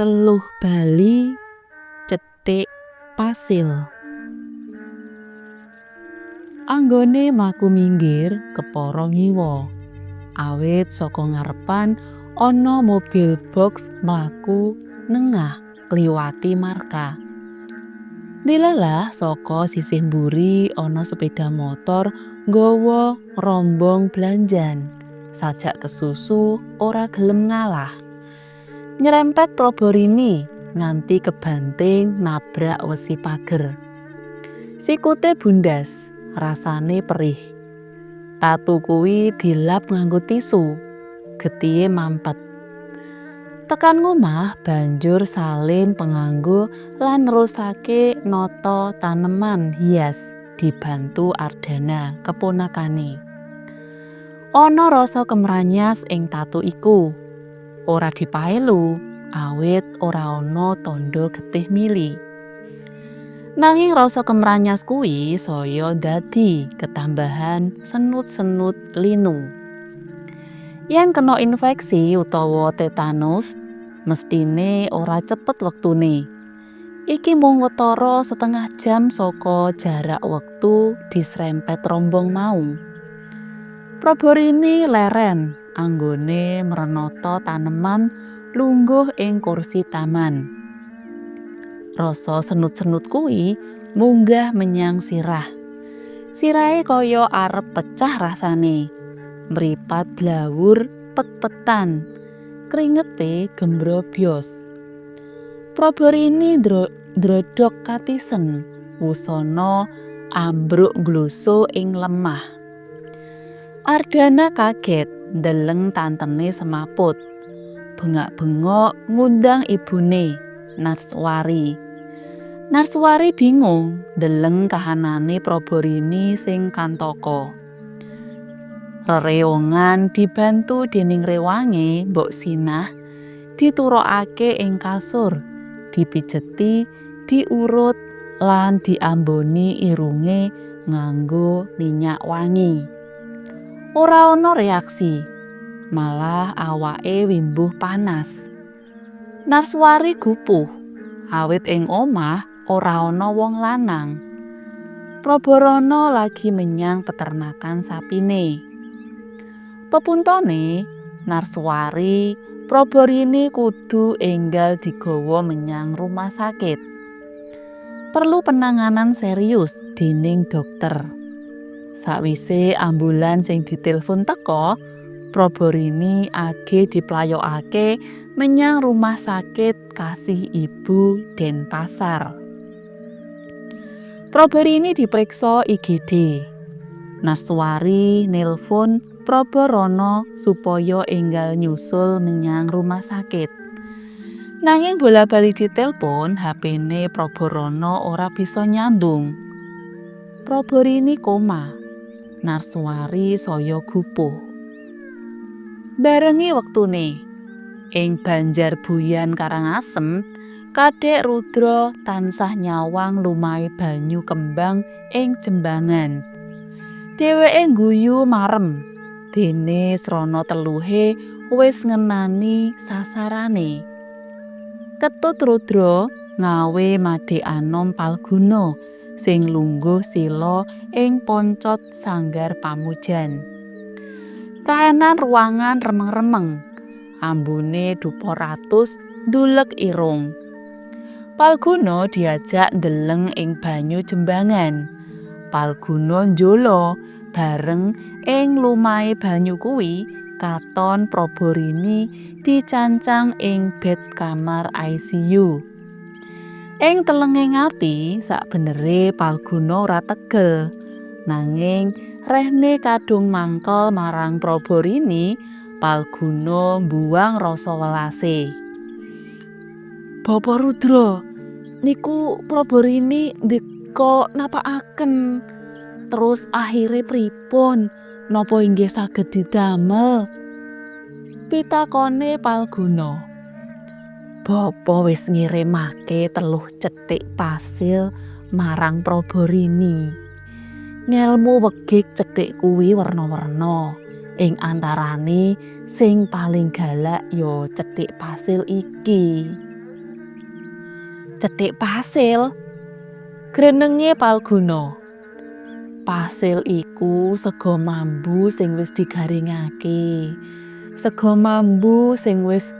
Teluh bali cethik pasil. Anggone mlaku minggir kepara ngiwa. Awit saka ngarepan ana mobil box mlaku nengah kliwati marka. Ndilalah saka sisih mburi ana sepeda motor nggawa rombong blanjan. Sajak kesusu ora gelem ngalah. Nyerempet Proborini nganti kebanting nabrak wesi pager. Sikute bundas, rasane perih. Tatu kuwi dilap nganggo tisu, getihe mampet. Tekan ngomah banjur salin penganggo lan nerusake nata taneman hias dibantu Ardana keponakane. Ana rasa kemranyas ing tatu iku. Ora dipaelu, awit ora ana tandha getih mili. Nanging rasa kemranyas kuwi saya dadi ketambahan senut-senut linu. Yen kena infeksi utawa tetanus, mestine ora cepet wektune. Iki mung watara setengah jam saka jarak wektu disrempet rombong mau. Proborini leren anggone mrenata taneman lungguh ing kursi taman. Rasa senut-senut kuwi munggah menyang sirah. Sirahe kaya arep pecah rasane. Mripat blawur pet-petan. Kringete gembrobyos. Proborini ndrodhok katisen, wusana ambruk ngluso ing lemah. Ardana kaget ndeleng tantene semaput. Bengak-bengok ngundang ibune, Narswari. Narswari bingung ndeleng kahanane Proborini sing kantaka. Rereongan dibantu dening rewange Mbok Sinah diturokake ing kasur, dipijeti, diurut lan diamboni irunge nganggo minyak wangi. Ora ana reaksi, malah awake wimbuh panas. Narswari gupuh, awit ing omah ora ana wong lanang. Prabarana lagi menyang peternakan sapine. Pepuntone Narswari, Proborini kudu enggal digawa menyang rumah sakit. Perlu penanganan serius dening dokter. Sakwise ambulan sing ditelpon teka, Proborini age diplayokake menyang rumah sakit Kasih Ibu Denpasar. Proborini dipriksa IGD. Narswari nelpon Prabarana supaya enggal nyusul menyang rumah sakit. Nanging bola-bali ditelpon, HP-ne Prabarana ora bisa nyambung. Proborini koma. Narswari saya gupuh. Barengi wektune. Ing Banjar Buyan Karangasem, Kadek Rudra tansah nyawang lumahe banyu kembang ing jembangan. Dheweke ngguyu marem, dene srana teluhe wis ngenani sasarane. Ketut Rudra ngawe Made Anom Palguna sing lungguh sila ing poncot sanggar pamujan. Kahanan ruangan remeng-remeng, ambune dupa ratus ndulek irung. Palguna diajak ndeleng ing banyu jembangan. Palguna njolo bareng ing lumahe banyu kuwi katon Proborini dicancang ing bed kamar ICU. Ing telenging ati sakbenere Palguna ora tegel. Nanging rehne kadung mangkel marang Proborini, Palguna mbuwang rasa welase. Bapa Rudra, niku Proborini ndika napakaken. Terus akhire pripun? Napa inggih saged didamel? Pitakone Palguna. Bapa wis ngirimake teluh cethik pasil marang Proborini. Ngelmu wegik cethik kuwi werna-werna. Ing antarane sing paling galak ya cethik pasil iki. Cethik pasil. Grenenge Palguna. Pasil iku sega mambu sing wis digaringake. Sega mambu sing wis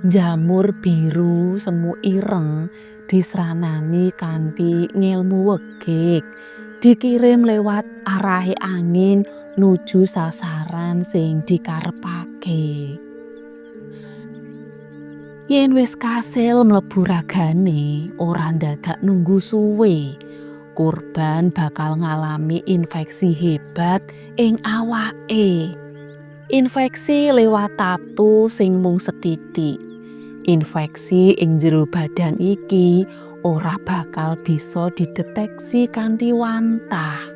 njamur biru semu ireng disranani kanthi ngelmu wegik. Dikirim lewat arahe angin nuju sasaran sing dikarepake. Yen wis kasil mlebu ragane, ora ndadak nunggu suwe. Kurban bakal ngalami infeksi hebat ing awake. Infeksi lewat tatu sing mung sethithik. Infeksi ing jero badan iki ora bakal bisa dideteksi kanthi wantah.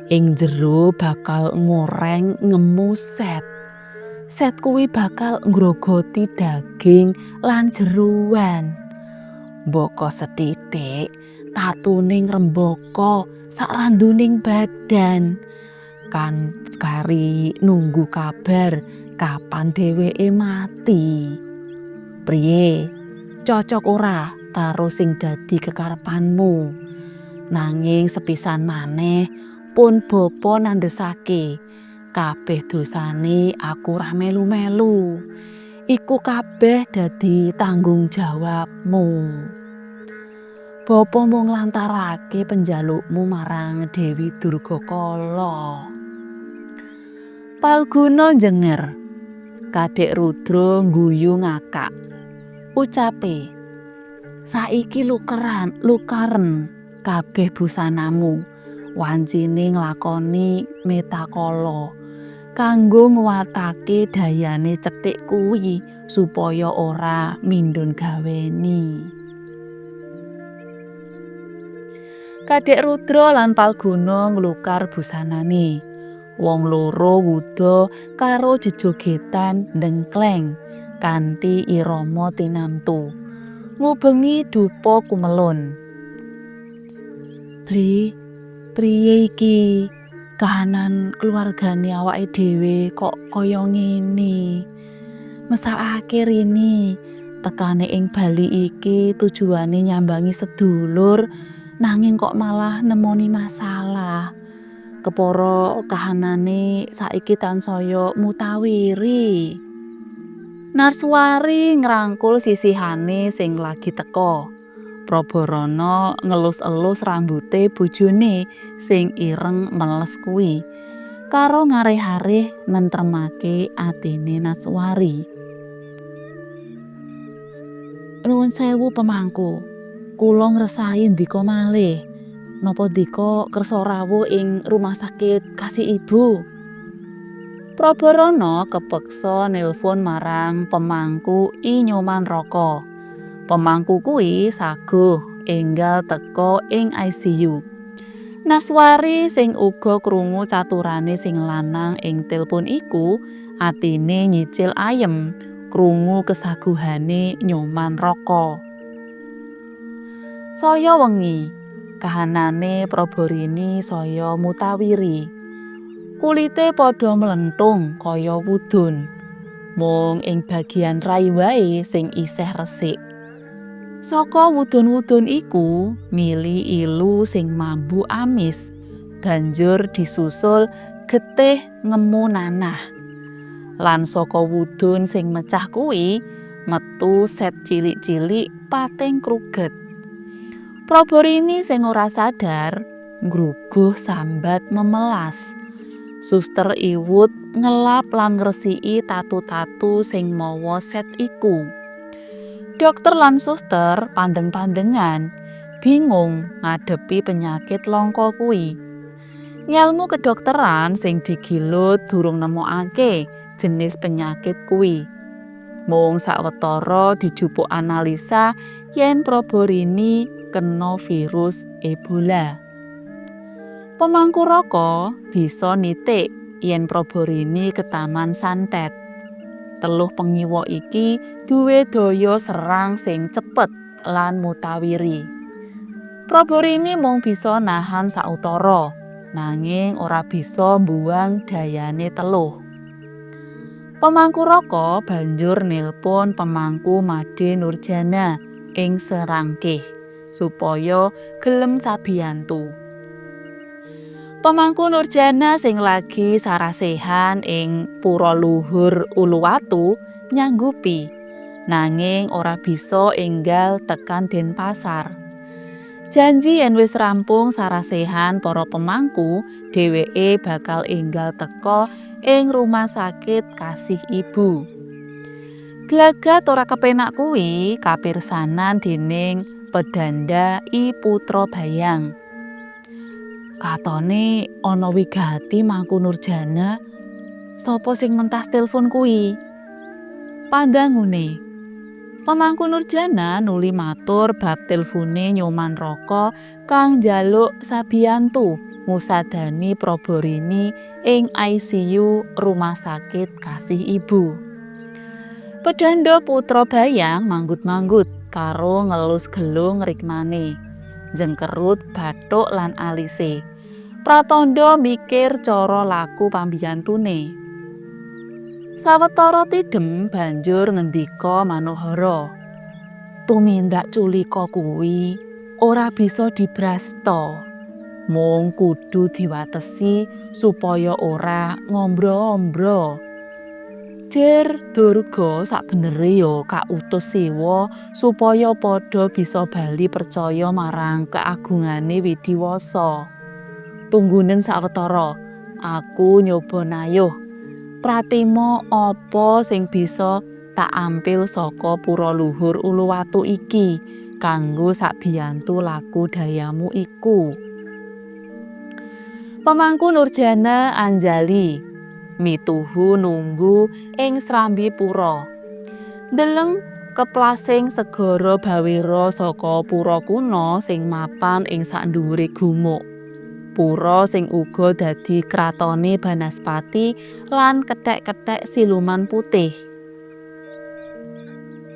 Ing jero bakal ngoreng ngemu set. Set kuwi bakal ngrogoti daging lan jeroan. Mbaka sethithik, tatune ngrembaka sakranduning badan. Kan kari nunggu kabar kapan dheweke mati. Priye? Cocok ora karo sing dadi kekarepanmu? Nanging sepisan maneh pun bapa nandhesake kabeh dosane aku ora melu-melu. Iku kabeh dadi tanggung jawabmu. Bapa mung nglantarake penjalukmu marang Dewi Durgakala. Palguna njenger. Kadek Rudra ngguyu ngakak. Ucape, saiki lukeran, lukaren kabeh busanamu. Wancine nglakoni metakala kanggo nguwatake dayane cethik kuwi supaya ora mindhun gaweni. Kadek Rudra lan Palguna nglukar busanane. Wong loro wuda karo jejogetan ndengkleng kanthi irama tinamtu. Ngubengi dupa kumelun. Bli, priye iki? Kahanan keluargane awake dhewe kok kaya ngene. Mesakake Rini, tekane ing Bali iki tujuane nyambangi sedulur nanging kok malah nemoni masalah. Kepara kahanane saiki tansaya mutawiri. Narswari ngrangkul sisihane sing lagi teka. Prabarana ngelus-elus rambute bojone sing ireng meles kuwi karo ngarih-arih nentremake atine Naswari. Nuwun sewu pemangku, kula ngresahi ndika malih. Napa ndika kersa rawuh ing rumah sakit Kasih Ibu? Prabarana kepeksa nelpon marang pemangku I Nyoman Raka. Pemangku kuwi saguh enggal teka ing ICU. Naswari sing uga krungu caturane sing lanang ing telpon iku, atine nyicil ayem krungu kesaguhane Nyoman Raka. Saya wengi, kahanane Prabarini saya mutawiri. Kulite padha mlenthung kaya wudun. Mung ing bagian rai wae sing isih resik. Saka wudun-wudun iku mili ilu sing mambu amis, banjur disusul getih ngemu nanah. Lan saka wudun sing mecah kuwi metu set cilik-cilik pating kruget. Prabarini sing ora sadar ngruguh sambat memelas. Suster Iwut ngelap lan ngresiki tatu-tatu sing mawa set iku. Dokter lan suster pandeng-pandengan, bingung ngadepi penyakit langka kuwi. Ngelmu kedokteran sing digilut durung nemokake jenis penyakit kuwi. Mung sawetara dijupuk analisa yen Prabarini kena virus Ebola. Pemangku Raka bisa nitik yen Prabarini ketaman santet. Teluh pengiwa iki duwe daya serang sing cepet lan mutawiri. Prabarini mung bisa nahan sautara, nanging ora bisa mbuwang dayane teluh. Pemangku Raka banjur nelpon pemangku Made Nurjana ing Serangkih supaya gelem sabiyantu. Pemangku Nurjana sing lagi sarasehan ing Pura Luhur Uluwatu nyanggupi, nanging ora bisa enggal tekan Denpasar. Janji yen wis rampung sarasehan para pemangku, dheweke bakal enggal teka ing rumah sakit Kasih Ibu. Glagat ora kepenak kuwi kapirsanan dening pedanda I Putra Bayang. Katone ana wigati Mangku Nurjana, sapa sing mentas telpon kuwi? Pandangune. Pemangku Nurjana nuli matur bab telpone Nyoman Raka kang njaluk sabiyantu ngusadani Proborini ing ICU Rumah Sakit Kasih Ibu. Pedanda Putra Bayang manggut-manggut karo ngelus gelung rikmane, jengkerut bathuk lan alise. Pratandha mikir cara laku pambiyantune. Sawetara tidhem banjur ngendika Manohara, "Tumindak culika kuwi ora bisa dibrasta. Mung kudu diwatesi supaya ora ngombro-ombro. Jer Durga sakbenere ya kautus Siwa supaya padha bisa bali percaya marang keagungane Widiwasa. Tunggunen sawetara, aku nyoba nayuh. Pratima apa sing bisa tak ampil saka pura luhur Uluwatu iki kanggo sabiyantu laku dayamu iku." Pemangku Nurjana anjali mituhu nunggu ing srambi pura. Ndeleng keplasing segara bawera saka pura kuna sing mapan ing sakndhuwure gumuk. Pura sing uga dadi kratone Banaspati lan kethek-kethek siluman putih.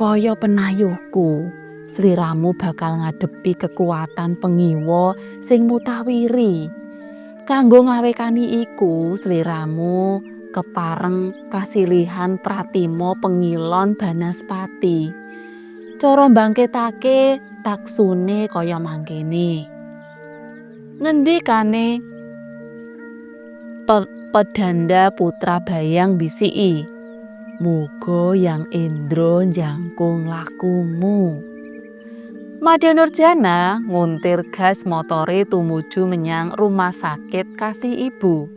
Kaya penayuhku, sliramu bakal ngadepi kekuatan pengiwa sing mutawiri. Kanggo ngawekani iku, sliramu kepareng kasilihan pratima pengilon Banaspati. Cara mbangkitake taksune kaya mangkene. Ngendikane Pedanda Putra Bayang bisiki, "Muga Yang Indra njangkung lakumu." Made Nurjana nguntir gas motore tumuju menyang rumah sakit Kasih Ibu.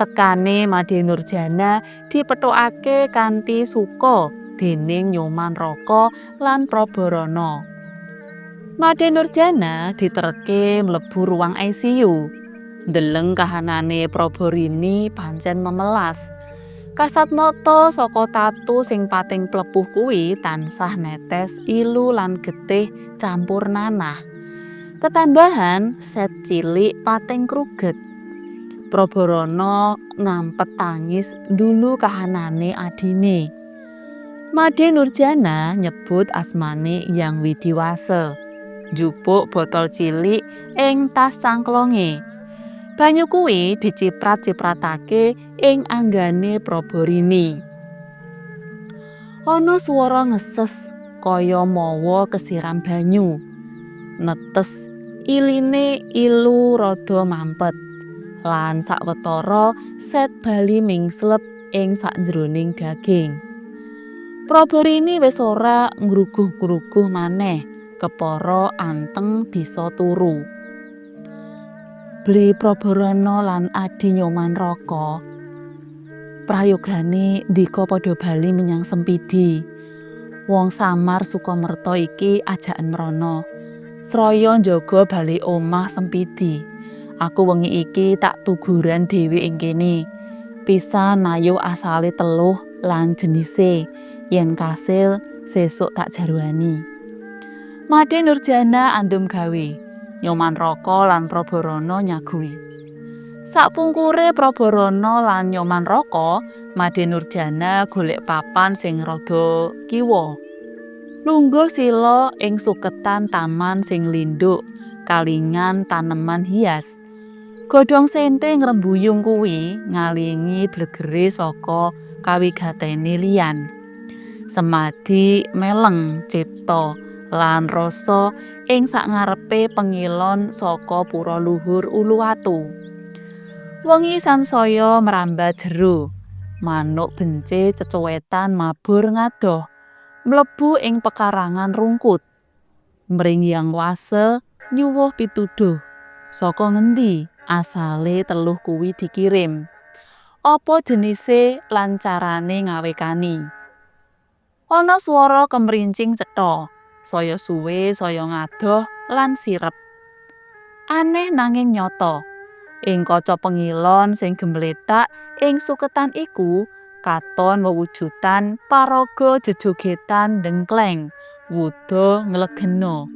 Tekane Made Nurjana dipethukake kanthi suka dening Nyoman Raka lan Prabarana. Made Nurjana diterke mlebu ruang ICU. Ndeleng kahanane Proborini pancen memelas. Kasat mata saka tatu sing pating plepuh kuwi tansah netes ilu lan getih campur nanah. Ketambahan set cilik pating kruget. Prabarana ngampet tangis ndulu kahanane adine. Made Nurjana nyebut asmane Yang Widiwasa. Njupuk botol cilik ing tas cangklonge. Banyu kuwi diciprat-cipratake ing anggane Proborini. Ana swara ngeses kaya mawa kesiram banyu. Netes iline ilu rada mampet. Lan sawetara set bali mingslep ing sakjroning daging. Proborini wis ora ngruguh-ngruguh maneh, kepara anteng bisa turu. Bli Prabarana lan Adi Nyoman Raka prayogane ndika padha bali menyang Sempidi. Wong Samar Sukamerta iki ajaken mrana. Sraya njaga bali omah Sempidi. Aku wengi iki tak tuguran dhewe ing kene. Pisan nayuh asale teluh lan jenise. Yen kasil sesuk tak jarwani. Made Nurjana andum gawe. Nyoman Raka lan Prabarana nyaguhi. Sakpungkure Prabarana lan Nyoman Raka, Made Nurjana golek papan sing rada kiwa. Lungguh sila ing suketan taman sing lindhuk, kalingan taneman hias. Godhong sente ngrembuyung kuwi ngalingi blegere saka kawigatene liyan. Semadi meleng cipta lan rasa ing sangarepe pengilon saka pura luhur Uluwatu. Wengi sansaya mrambat jero. Manuk bence cecuwetan mabur ngadoh, mlebu ing pekarangan rungkut. Mringyang wase nyuwuh pituduh. Saka ngendi asale teluh kuwi dikirim? Apa jenise lan carane ngawekani? Ana swara kemrincing cetha, saya suwe saya ngadoh lan sirep. Aneh nanging nyata. Ing kaca pengilon sing gemlethak ing suketan iku katon wewujudan paraga jejogetan ndengkleng, wuda nglegena.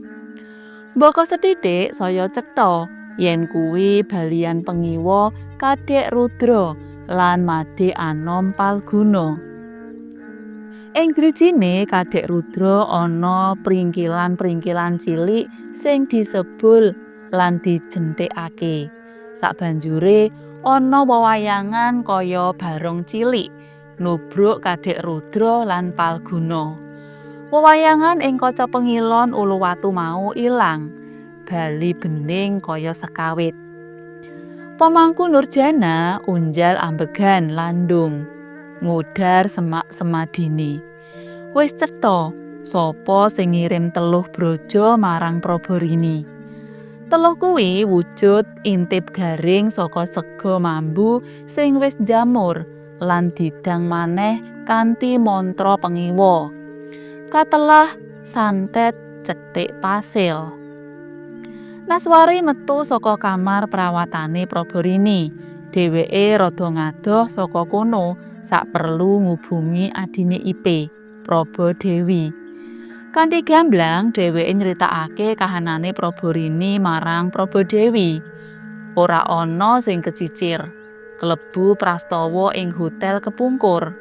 Mbaka sethithik saya cetha yen kuwi balian pengiwa Kadek Rudra lan Made Anom Palguna. Ing drijine Kadek Rudra ana pringkilan-pringkilan cilik sing disebul lan dijenthikake. Sabanjure ana wewayangan kaya barong cilik nubruk Kadek Rudra lan Palguna. Wewayangan ing kaca pengilon Uluwatu mau ilang, bali bening kaya sekawit. Pemangku Nurjana unjal ambegan landung, ngudar semak semadine. Wis cetha sapa sing ngirim teluh brojo marang Proborini. Teluh kuwi wujud intip garing saka sega mambu sing wis njamur lan didang maneh kanthi mantra pengiwa. Katelah santet cethik pasil. Naswari metu saka kamar perawatane Proborini. Dheweke rada ngadoh saka kono saperlu ngubungi adine Ipe, Probo Dewi. Kanthi gamblang dheweke nyritakake kahanane Proborini marang Probo Dewi. Ora ana sing kecicir. Klebu prastawa ing hotel kepungkur.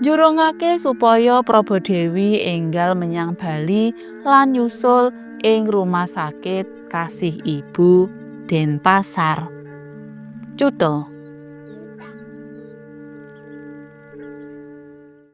Njurungake supaya Probo Dewi enggal menyang Bali lan nyusul ing rumah sakit Kasih Ibu Denpasar. Cutel.